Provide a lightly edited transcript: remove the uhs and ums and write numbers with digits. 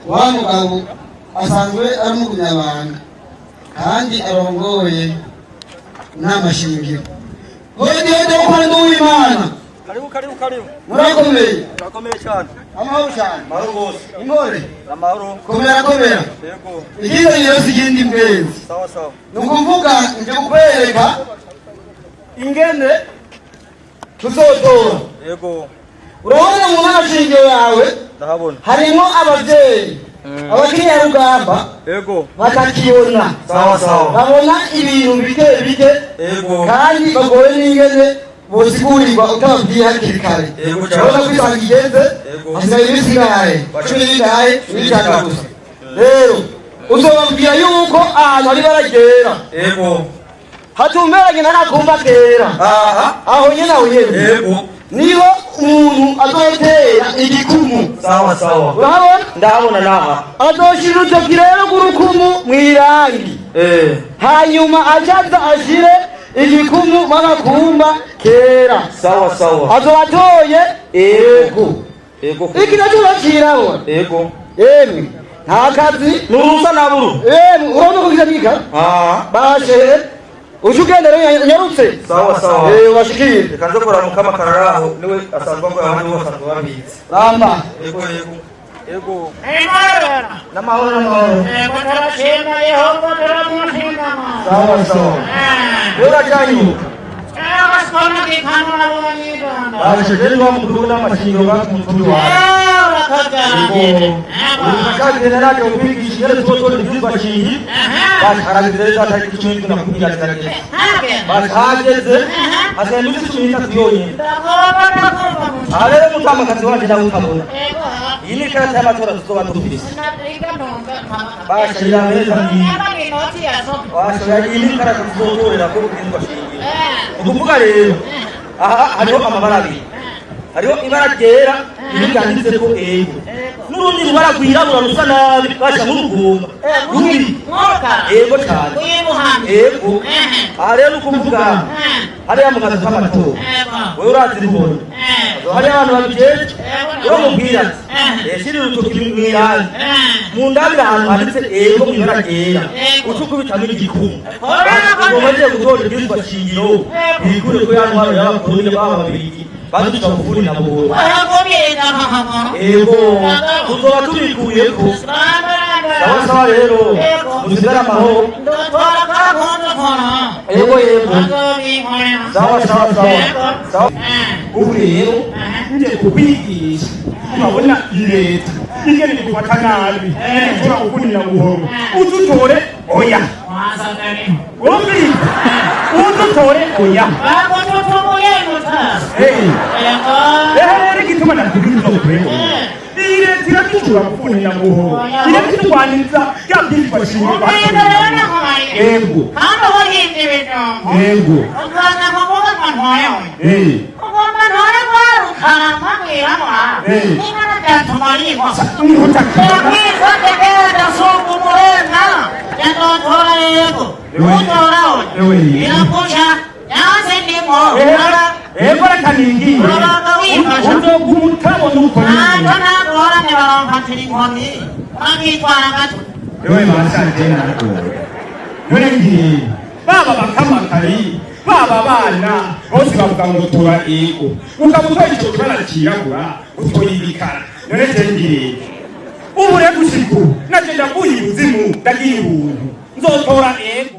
Wa mugabo asanzwe ari umugumyabanga kandi arongoye inama shingiro. Hodi hodi, mukuru w'Imana. Karibu, karibu, karibu. Murakomeye? Turakomeye cyane. Amahoro cyane. Amahoro rwose. Intore. Amahoro. Komera, komera. Yego. Ikindi rero si ikindi mwenzi. Sawa sawa. Ni ukuvuga nje kukwereka ingene tuzotora. Yego. Urabona mu nama shingiro yawe Ndahabona. harimo abavyeyi abakiriya Yego. batakibona. Sawa sawa. Babona ibintu bike bike. Yego. Kandi bagoye n'ingene bosigurirwa utababwiye hakiri kare. Yego cyane. Urabona ko isanga igeze. Yego. Hasigaye iminsi ingahe? 14, 15 gusa. Rero uzobabwira yuko ahantu hari ibara ryera Yego. hatumberanye n'agakumba kera. Aha. Aho nyene, aho nyene Yego. niho umuntu azotera igikumu. Sawa sawa. Urahabona? Ndahabona naha. Azoshira urutoki rero rw'urukumu mw'irangi. Hanyuma acaza ashire igikumu mw'agakumba kera. Sawa sawa. Azoba atoye ego. Yego. Iki nacyo uracirabona. Yego. Emwe, nta kazi. Nurusa naburu. Emwe, urabona ko kiza Ah. bashe uca ugenda rero nyarutse. Sawa sawa. Eh, ubashikire. Reka nze kuramuka amakarara aho niwe asanzwe ngo abandi bo basanzwe babizi. Ramba. Yego yego. Yego. Amahoro. N'amahoro, n'amahoro. Yego, turashima Yehova, turamushima. Sawa sawa. Wewe urajyanyuka. Bashe rero wa mukuru n'amashingiro bakumutumi wawe. Kandi naraje kukwigisha ingene tuzotora ivyigwa shingiro. Bashe, rero tariki 17 na 10 zirageze. Bashe, hageze, hasigaye iminsi 13 yonyine. Aha rero mutamakazi wanje nawe ukabona. Iyi ni ikarata y'amatora tuzoba dufise. Bashe, irameza ngiyi. Bashe, iyi ni ikarata tuzotorerako ivyigwa shingiro. Ni ukuvuga rero aha hariho amabara abiri. Hariho ibara ryera iri ryanditseko ego, n'urundi rubara rwirabura rusa nabi, basha, nk'urugumba rubi. Ego cyane, ego. Aha rero ni ukuvuga hariya mu kazu k'amatora, wewe urazi rubona hariya abantu babijejwe, uramubwira ati: "Shira urutoki mw'irangi mu ndabira ahantu handitse ego mu ibara ryera, uca ukubitamo igikumu." Umaze gutora ibwirizwa shingiro, bikure ko ya ntwaro y'abakoloni baba babiri baduca bufuni na buhoro. Ego, tuzoba tubikuyeko. Sawa sawa rero, musigare amahoro. Ego yego, sawa sawa sawa sawa. Ubu rero ngiye kukwigisha. Urabona leta ingene idufata nabi, itura gukunira buhoro. Uzutore oya, wumvise? Uzutore oya. Ehe, rero igituma nakubwira utore oya, iyi leta iraducura gukunira buhoro, iraturwaniza rya bwirizwa shingiro. Ego ego. Nihuta. Ego, reka ningiye uzoguma utabona uko nyine. Ewe masanje, naragowe. None ngiye baba bakamakari baba bana bose bavuga ngo tora ego, ukaba utoye ico kibara cirabura, utoye ibikara. None je ngiriye ubu rero gushika ubu naje ndavuye ibuzimu, ndagiye ubuntu, nzotora ego.